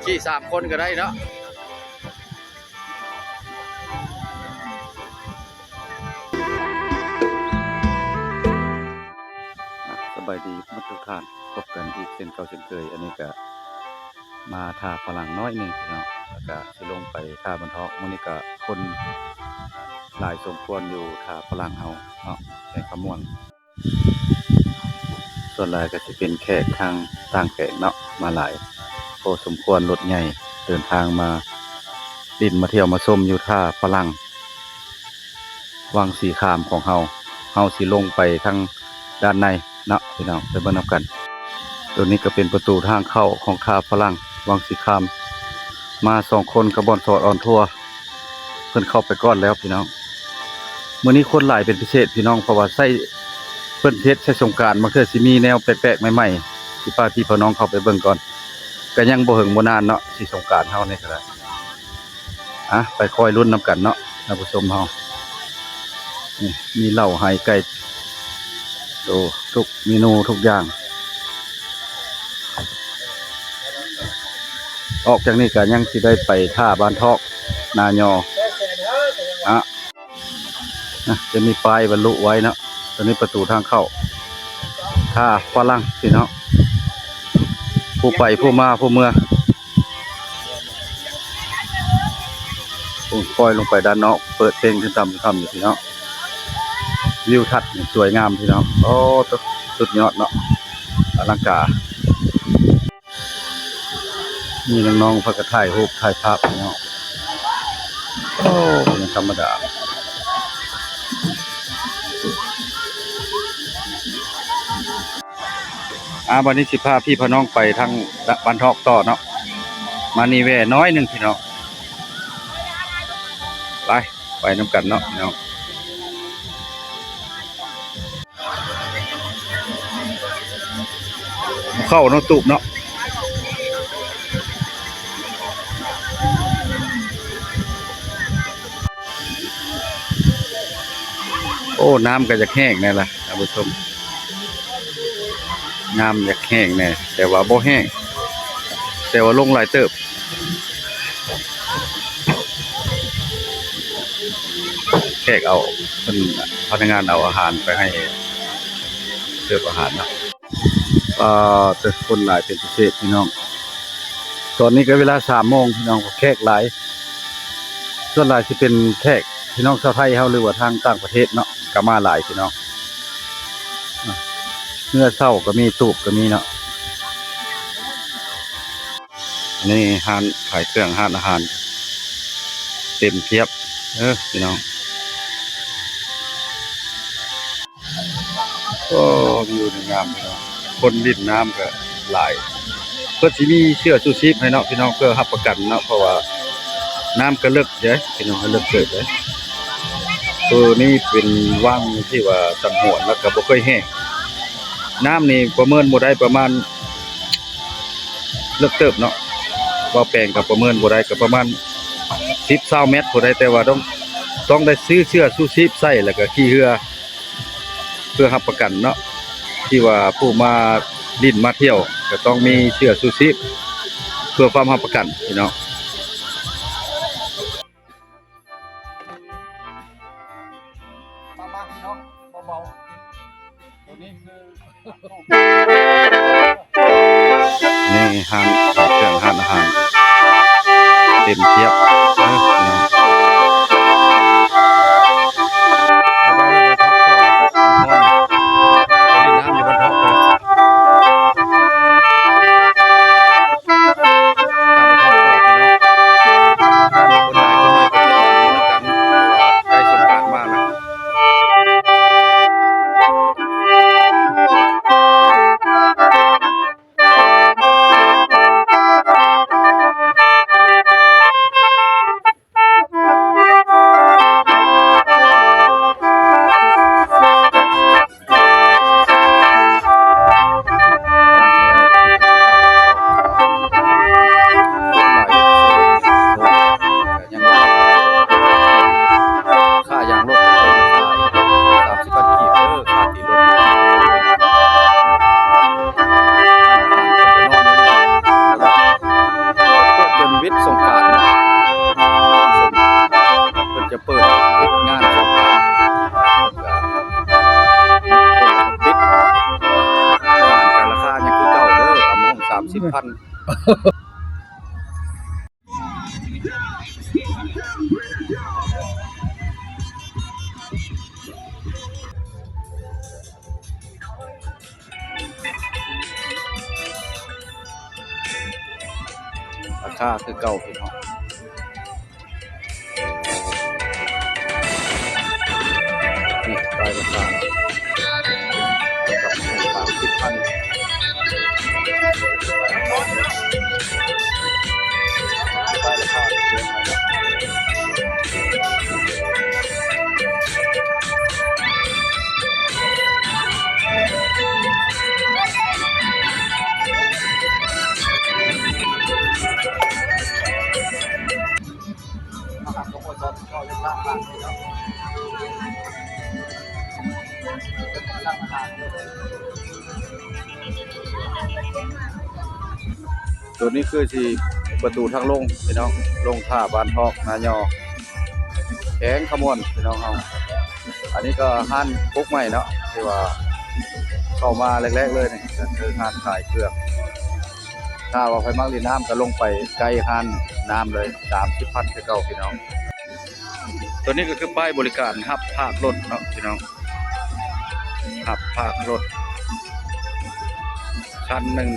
ຂີ່ສາມຄົນກໍໄດ້ເນາະ. ສະບາຍດີໝົດທຸກທ່ານ, ພົບກັນອີກເຊັ່ນເກົ່າເຊັ່ນເຄີຍ. ອັນນີ້ກະມາທ່າຝຣັ່ງໜ້ອຍໜຶ່ງພີ່ນ້ອງ, ແລ້ວກະຊິລົງໄປທ່າບ້ານທອກ. ມື້ນີ້ກະຄົນຫຼາຍສົມຄວນຢູ່ທ່າຝຣັ່ງເຮົາເນາະ, ແຂວງຄຳມ່ວນ. ສ່ວນຫຼາຍກໍຊິເປັນແຂກທາງຕ່າງແຂວງເນາະ ມາຫຼາຍພໍສົມຄວນ, ລົດໃຫຍ່ເດີນທາງມາຫຼິ້ນມາທ່ຽວມາຊົມຢູ່ທ່າຝຣັ່ງວັງສີຄາມຂອງເຮົາ. ເຮົາຊິລົງໄປທາງດ້ານໃນເນາະພີ່ນ້ອງ, ໄປເບິ່ງນຳກັນ. ໂຕນີ້ກໍເປັນປະຕູທາງເຂົ້າຂອງທ່າຝຣັ່ງວັງສີຄາມ, ມາສອງຄົນກັບບ່ອນສອດອອນທົວ. ເພິ່ນເຂົ້າໄປກ່ອນແລ້ວພີ່ນ້ອງ. ມື້ນີ້ຄົນຫຼາຍເປັນພິເສດພີ່ນ້ອງ, ເພາະວ່າໃຊ້ ເພິ່ນເຮັດໃສ່ສົງການ, ບາງເທື່ອຊິມີແນວແປກໆໃໝ່ໆ, ຊິພາພີ່ພານ້ອງເຂົ້າໄປເບິ່ງກ່ອນ. ກະຍັງບໍ່ເຫິງບໍ່ນານເນາະ, ຊິສົງການເຮົານີ້ກໍໄດ້. ອະ ໄປຄອຍລຸ້ນນຳກັນເນາະທ່ານຜູ້ຊົມເຮົາ. ນີ້ມີເຫຼົ້າໄຮ່ໄກ່ ໂຕ ທຸກເມນູທຸກຢ່າງ. ອອກຈາກນີ້ກໍຍັງຊິໄດ້ໄປທ່າບ້ານທອກນາຍໍ ອະ ນະ ຈະມີປ້າຍບັນລຸໄວ້ເນາະ. ຕົວນີ້ປະຕູທາງເຂົ້າທ່າຝຣັ່ງພີ່ນ້ອງ, ຜູ້ໄປຜູ້ມາຜູ້ເມືອ. ໂອ້ ປ່ອຍລົງໄປດ້ານນອກ, ເປີດເພງຂຶ້ນຕ່ຳໆຢູ່ພີ່ນ້ອງ. ວິວທັດນີ້ສວຍງາມພີ່ນ້ອງ, ໂອ້ ສຸດຍອດເນາະ, ອະລັງການ. ມີນ້ອງໆພາກັນຖ່າຍຮູບຖ່າຍພາບພີ່ນ້ອງ. ໂອ້ ບໍ່ແມ່ນທຳມະດາ. ອາ ບັດນີ້ຊິພາພີ່ພານ້ອງໄປທາງບ້ານທອກຕໍ່ເນາະ, ມານີ້ແວ່ໜ້ອຍໜຶ່ງພີ່ນ້ອງ. ໄປ ໄປນຳກັນເນາະພີ່ນ້ອງ. ເຂົ້າເນາະ ຕູບເນາະ. ໂອ້ ນ້ຳກໍຢາກແຫ້ງແດ່ລະທ່ານຜູ້ຊົມ, ນ້ຳຢາກແຫ້ງແດ່ ແຕ່ວ່າບໍ່ແຫ້ງ, ແຕ່ວ່າລົງຫຼາຍເຕີບ. ແຂກເອົາ ເພິ່ນ ພະນັກງານເອົາອາຫານໄປໃຫ້ ເສີບອາຫານເນາະ. ອ່າ ແຕ່ຄົນຫຼາຍເປັນພິເສດພີ່ນ້ອງ. ຕອນນີ້ກໍເວລາສາມໂມງພີ່ນ້ອງ, ແຂກຫຼາຍ, ສ່ວນຫຼາຍຊິເປັນແຂກພີ່ນ້ອງຊາວໄທເຮົາ ຫຼືວ່າທາງຕ່າງປະເທດເນາະ ກໍມາຫຼາຍພີ່ນ້ອງ. ເຮືອເຊົ່າກໍມີ, ຕູບກໍມີເນາະ. ອັນນີ້ຮ້ານຂາຍເຄື່ອງ, ຮ້ານອາຫານເຕັມພຽບເດີພີ່ນ້ອງ. ໂອ້ ວິວນີ້ງາມພີ່ນ້ອງ, ຄົນຫຼິ້ນນ້ຳກໍຫຼາຍ. ເພິ່ນຊິມີເສື້ອຊູຊີບໃຫ້ເນາະພີ່ນ້ອງ ເພື່ອຮັບປະກັນເນາະ, ເພາະວ່ານ້ຳກໍເລິກເດ້ພີ່ນ້ອງ, ເລິກເຕີບເດ້. ໂຕນີ້ເປັນວັງທີ່ວ່າສັງຫວນ ແລ້ວກໍບໍ່ເຄີຍແຫ້ງ. ນ້ຳນີ້ປະເມີນບໍ່ໄດ້, ປະມານ ເລິກເຕີບເນາະ, ເວົ້າແປງກໍປະເມີນບໍ່ໄດ້, ກໍປະມານສິບຊາວແມັດຜູ້ໃດ, ແຕ່ວ່າຕ້ອງ ຕ້ອງໄດ້ຊື້ເສື້ອຊູຊີບໃສ່ ແລ້ວກໍຂີ່ເຮືອ ເພື່ອຮັບປະກັນເນາະ, ທີ່ວ່າຜູ້ມາຫຼິ້ນມາທ່ຽວກໍຕ້ອງມີເສື້ອຊູຊີບ ເພື່ອຄວາມຮັບປະກັນພີ່ນ້ອງ. ມາໆ ພີ່ນ້ອງ ເບົາໆ ຕົວນີ້ຄື ນີ້ຮ້ານຂາຍເຄື່ອງ, ຮ້ານອາຫານເຕັມພຽບເດີພີ່ນ້ອງ. ໄປໆ ໄປພັກຜ່ອນ ໄປຫຼິ້ນນ້ຳຢູ່ບ້ານທອກພຸ້ນແຫຼະ. ໃກ້ສົງການມາລະ. ເປີດເຮັດງານສອງທາງ ເພິ່ນກະປິດ. ການລາຄາຍັງຄືເກົ່າເດີ ຕຳບັກຫຸ່ງສາມສິບພັນ. ລາຄາຄືເກົ່າພີ່ນ້ອງ. ນີ້ ປາຍລາຄາ ສາມສິບພັນ. ໂຕນີ້ຄືຊິປະຕູທາງລົງພີ່ນ້ອງ ລົງທ່າບ້ານທອກນາຍໍ ແຂວງຄຳມ່ວນພີ່ນ້ອງເຮົາ. ອັນນີ້ກໍຮ້ານປຸກໃໝ່ເນາະ ທີ່ວ່າເຂົ້າມາແລກໆເລີຍນີ້ ກໍຄືຮ້ານຂາຍເຄື່ອງ. ຖ້າວ່າໃຜມັກຫຼິ້ນນ້ຳກໍລົງໄປໃກ້ຮ້ານນ້ຳເລີຍ ສາມສິບພັນຄືເກົ່າພີ່ນ້ອງ. ໂຕນີ້ກໍຄືປ້າຍບໍລິການຮັບພາກລົດເນາະພີ່ນ້ອງ ຮັບພາກລົດ ຄັນໜຶ່ງ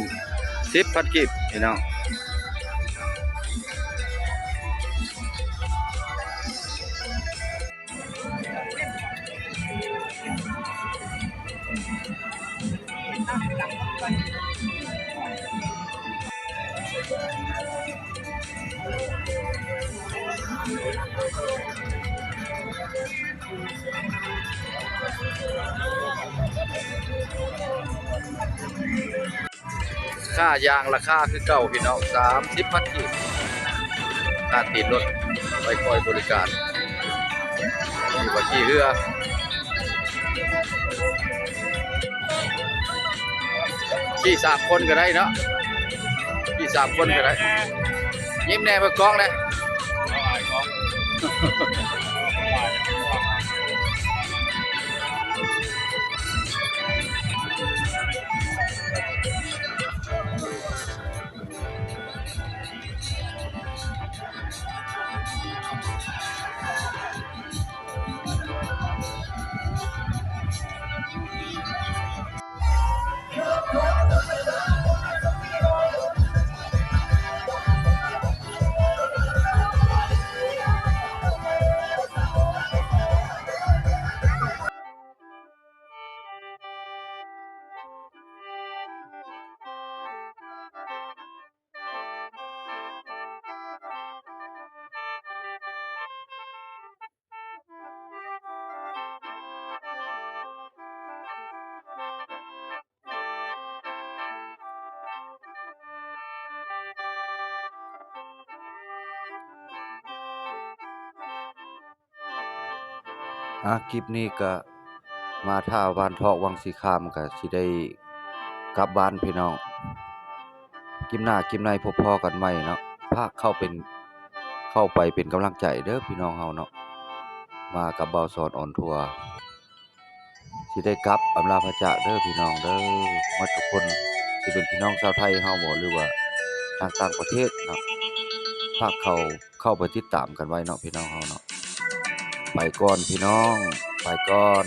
ສິບພັນກີບພີ່ນ້ອງ. ຄ່າຢາງລາຄາຄືເກົ່າພີ່ນ້ອງ ສາມສິບພັນກີບ. ຄ່າຕີນລົດໄປຄອຍບໍລິການ ນີ້ວ່າຂີ່ເຮືອ ຂີ່ສາມຄົນກໍໄດ້ເນາະ ຂີ່ສາມຄົນກໍໄດ້. ຍິ້ມແດ່ເບິ່ງກ້ອງແດ່. ອ່າ ຄລິບນີ້ກະມາທ່າບ້ານທອກວັງສີຄາມ ກະຊິໄດ້ກັບບ້ານພີ່ນ້ອງ. ຄລິບໜ້າຄລິບໃນພົບພໍ້ກັນໃໝ່ເນາະ. ພາກເຂົ້າເປັນ ເຂົ້າໄປເປັນກຳລັງໃຈເດີພີ່ນ້ອງເຮົາເນາະ. ມາກັບບ່າວສອນອອນທົວ ຊິໄດ້ກັບອຳລາພາຈາກເດີພີ່ນ້ອງເດີ ໝົດທຸກຄົນ ຊິເປັນພີ່ນ້ອງຊາວໄທເຮົາບໍ ຫຼືວ່າທາງຕ່າງປະເທດເນາະ. ພາກເຂົ້າ ເຂົ້າໄປຕິດຕາມກັນໄວ້ເນາະ ພີ່ນ້ອງເຮົາເນາະ. ໄປກ່ອນພີ່ນ້ອງ ໄປກ່ອນ.